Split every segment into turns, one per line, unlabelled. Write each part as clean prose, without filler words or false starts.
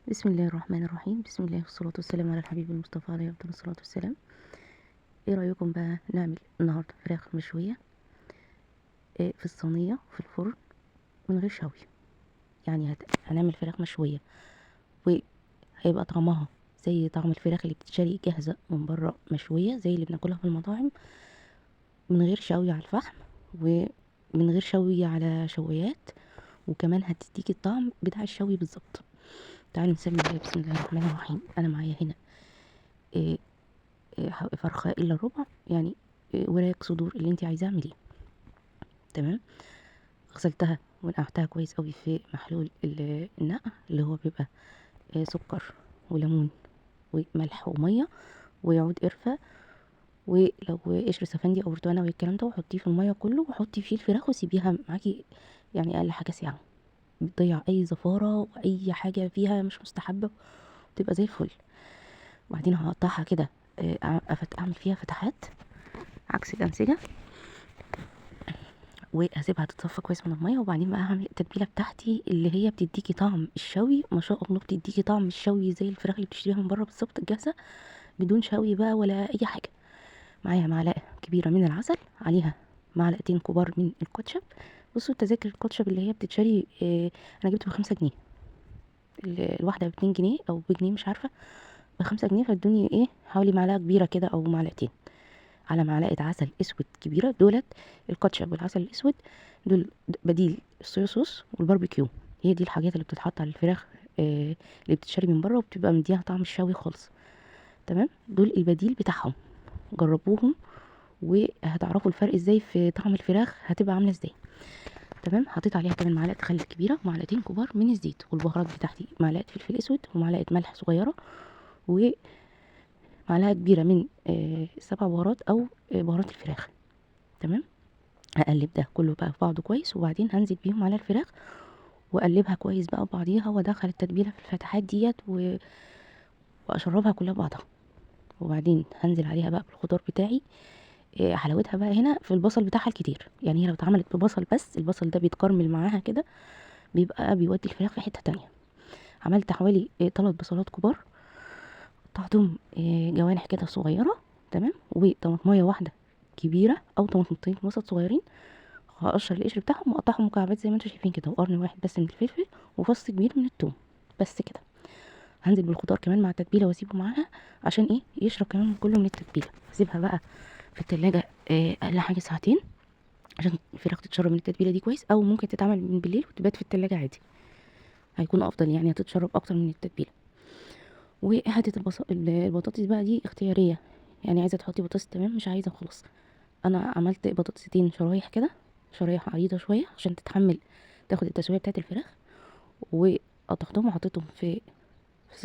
بسم الله الرحمن الرحيم. بسم الله والصلاة والسلام على الحبيب المصطفى عليه أفضل الصلاة والسلام. ايه رأيكم بقى نعمل النهاردة فراخ مشوية في الصينية في الفرن من غير شوي؟ يعني هنعمل فراخ مشوية وهيبقى طعمها زي طعم الفراخ اللي بتتشري جاهزة من بره مشوية زي اللي بناكلها في المطاعم، من غير شوي على الفحم ومن غير شوي على شوايات، وكمان هتديكي الطعم بتاع الشوي بالظبط. تعالوا نسمي الله. بسم الله الرحمن الرحيم. انا معايا هنا فرخة الا ربع، يعني وراك صدور اللي انت عايزاه اعمليه. تمام. غسلتها ونقعتها كويس قوي في محلول النقع اللي هو بيبقى سكر وليمون وملح ومية وعود قرفه ولو قشر سفندي او برتقانه والكلام ده، وحطيه في المية كله وحطي فيه الفراخ وسيبيها معاكي يعني اقل حاجة ساعة. بتضيع اي زفاره واي حاجة فيها مش مستحبة، وتبقى زي الفل. وبعدين هقطعها كده، اعمل فيها فتحات عكس الانسجة، وهسيبها تتصفى كويس من المية. وبعدين بقى هعمل التتبيله بتاعتي اللي هي بتديكي طعم الشوي، ما شاء الله بتديكي طعم الشوي زي الفراخ اللي بتشتريها من بره بالظبط الجاهزة، بدون شوي بقى ولا اي حاجة. معايا معلقه كبيرة من العسل، عليها معلقتين كبار من الكاتشب. بصوا التذاكر الكاتشب اللي هي بتتشري، انا جبته ب5 جنيه، الواحدة ب2 جنيه او بجنيه مش عارفه، ب5 جنيه، فادوني ايه حوالي معلقه كبيرة كده او معلقتين، على معلقه عسل اسود كبيرة. دولت الكاتشب والعسل الاسود دول بديل الصويا صوص والباربيكيو. هي دي الحاجات اللي بتتحط على الفراخ اللي بتتشري من بره وبتبقى مديها طعم الشوي خالص. تمام. دول البديل بتاعهم، جربوهم وهتعرفوا الفرق ازاي في طعم الفراخ هتبقى عامله ازاي. تمام. حطيت عليها كمان معلقه خل كبيرة ومعلقتين كبار من الزيت، والبهارات بتاعتي معلقه فلفل اسود ومعلقة ملح صغيرة ومعلقة كبيرة من 7 بهارات او بهارات الفراخ. تمام. هقلب ده كله بقى في بعضه كويس، وبعدين هنزل بيهم على الفراخ واقلبها كويس بقى ببعضيها، وادخل التتبيله في الفتحات ديت واشربها كلها ببعضها. وبعدين هنزل عليها بقى بالخضار بتاعي. حلاوتها بقى هنا في البصل بتاعها الكتير، يعني هي لو اتعملت ببصل بس، البصل ده بيتكرمل معاها كده، بيبقى بيودي الفراخ في حتة تانية. عملت حوالي 3 بصلات كبار، قطعتهم جوانح كده صغيرة. تمام. وطماطمية واحدة كبيرة او طماطمتين وسط صغيرين، هقشر القشر بتاعهم واقطعهم مكعبات زي ما انتم شايفين كده، وقرن واحد بس من الفلفل وفص كبير من الثوم بس كده. هنزل بالخضار كمان مع التتبيله واسيبه معاها عشان ايه يشرب كمان كله من التتبيله. هسيبها بقى في التلاجة اقل حاجة ساعتين عشان الفراخ تتشرب من التتبيله دي كويس، او ممكن تتعمل من بالليل وتبات في التلاجة عادي، هيكون افضل، يعني هتتشرب اكتر من التتبيله. وحتة البطاطس بقى دي اختيارية، يعني عايزه تحطي بطاطس تمام، مش عايزه خلاص. انا عملت بطاطستين شرايح كده، شرايح عريضة شوية عشان تتحمل تاخد التسوية بتاعه الفراخ، وقطعتهم وحطيتهم في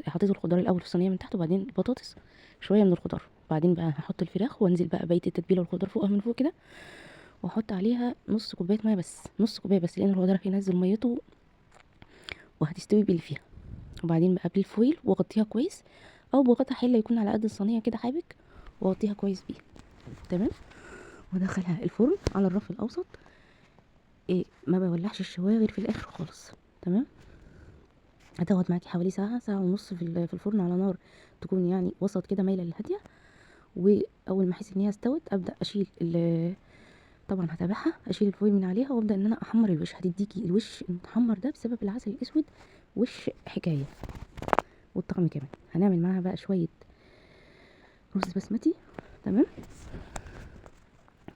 حطيت الخضار الاول في الصينية من تحت، وبعدين البطاطس شوية من الخضار، وبعدين بقى هحط الفراخ وانزل بقى بقية التتبيله والخضار فوقها من فوق كده، واحط عليها نص كوباية مية بس، نص كوباية بس، لان الخضار هينزل ميته وهتستوي باللي فيها. وبعدين بقى بالفويل واغطيها كويس، او بغطا حله يكون على قد الصينية كده حابك، واغطيها كويس بيه. تمام. وادخلها الفرن على الرف الاوسط، ما بولعش الشوايه غير في الاخر خالص. تمام. هتاخد معاكي حوالي ساعة، ساعة ونص في الفرن على نار تكون يعني وسط كده مايلة للهاديه. واول ما احس ان هي استوت ابدا اشيل طبعا هتابعها، اشيل الفويل من عليها وابدا ان انا احمر الوش. هتديكي الوش المتحمر ده بسبب العسل الاسود، وش حكاية، والطعم كمان. هنعمل معاها بقى شوية رز بسمتي. تمام.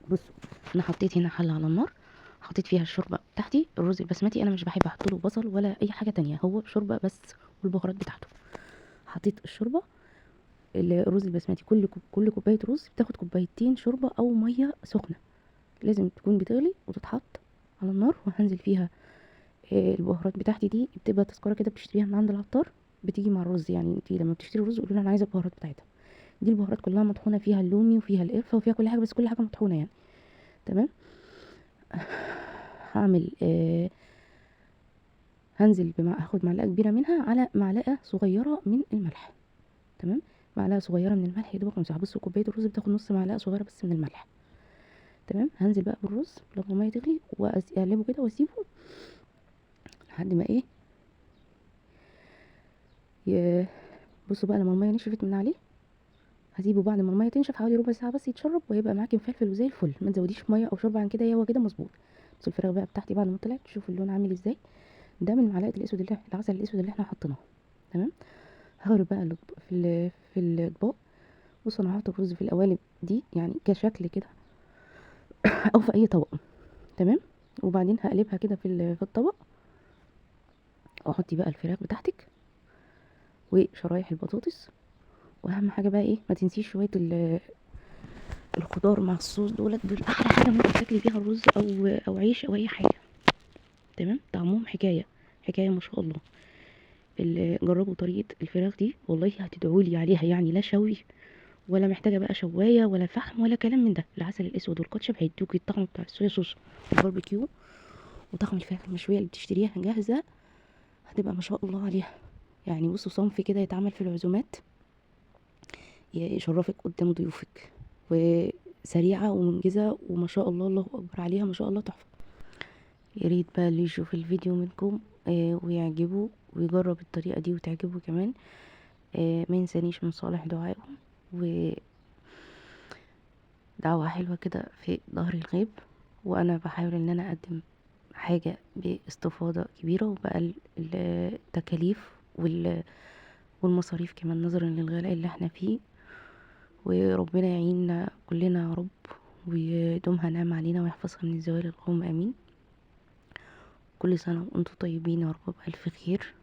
بصوا انا حطيت هنا حله على النار، حطيت فيها الشوربة بتاعتي. الرز البسمتي انا مش بحب احط له بصل ولا اي حاجة تانية، هو شوربة بس والبهارات بتاعته. حطيت الشوربة، الرز البسمتي كل كوباية رز بتاخد كوبايتين شوربة او مية سخنة، لازم تكون بتغلي وتتحط على النار. وهنزل فيها البهارات بتاعتي دي، بتبقى تذكره كده بتشتريها من عند العطار، بتيجي مع الرز، يعني انتي لما بتشتري الرز قولي له انا عايزه البهارات بتاعتها دي. البهارات كلها مطحونه، فيها اللومي وفيها القرفه وفيها كل حاجة، بس كل حاجة مطحونه يعني. تمام. هعمل هنزل هاخد معلقه كبيرة منها على معلقه صغيرة من الملح. تمام. معلقه صغيرة من الملح يا دوبك امسحها. بصوا كوباية الرز بتاخد نص معلقه صغيرة بس من الملح. تمام. هنزل بقى بالرز لما المية تغلي واقلبه كده واسيبه لحد ما ايه بصوا بقى لما المية نشفت من عليه، هسيبه بعد ما المية تنشف حوالي ربع ساعة بس يتشرب، وهيبقى معاكي مفلفل وزي الفل. ما تزوديش مية او شوربة عن كده، هو كده مظبوط. بصوا الفراخ بقى بتاعتي بعد ما طلعت، شوفوا اللون عامل ازاي. ده من معلقه الاسود اللي العسل الاسود اللي احنا حطيناه. تمام. هغرف بقى في الاطباق. بصوا انا هحط الرز في القوالب دي يعني كشكل كده او في اي طبق. تمام. وبعدين هقلبها كده في الطبق، واحطي بقى الفراخ بتاعتك وشرايح البطاطس. واهم حاجة بقى ايه، ما تنسيش شوية الخضار مع الصوص، دول احلى حاجة ممكن تاكلي بيها الرز او عيش او اي حاجة. تمام. طعمهم حكاية حكاية ما شاء الله. اللي جربوا طريقه الفراخ دي والله هتدعوا لي عليها، يعني لا شوي ولا محتاجه بقى شوايه ولا فحم ولا كلام من ده. العسل الاسود والكاتشب هيدوكي الطعم بتاع ال soya sauce والباربيكيو، وطعم الفراخ المشويه اللي بتشتريها جاهزة هتبقى ما شاء الله عليها. يعني بصوا صنف كده يتعمل في العزومات، يشرفك قدام ضيوفك، وسريعة ومنجزه وما شاء الله، الله اكبر عليها، ما شاء الله تحفة. يا ريت بقى اللي يشوف الفيديو منكم ويعجبه ويجرب الطريقة دي وتعجبه كمان، ما ينسانيش من صالح دعائه، ودعوة حلوة كده في ظهر الغيب. وانا بحاول ان انا اقدم حاجة باستفاضة كبيرة وبقل التكاليف والمصاريف كمان، نظرا للغلاء اللي احنا فيه. وربنا يعيننا كلنا يا رب، ويدومها نعمة علينا ويحفظها من الزوال، اللهم امين. كل سنة وانتم طيبين يا رب بألف خير.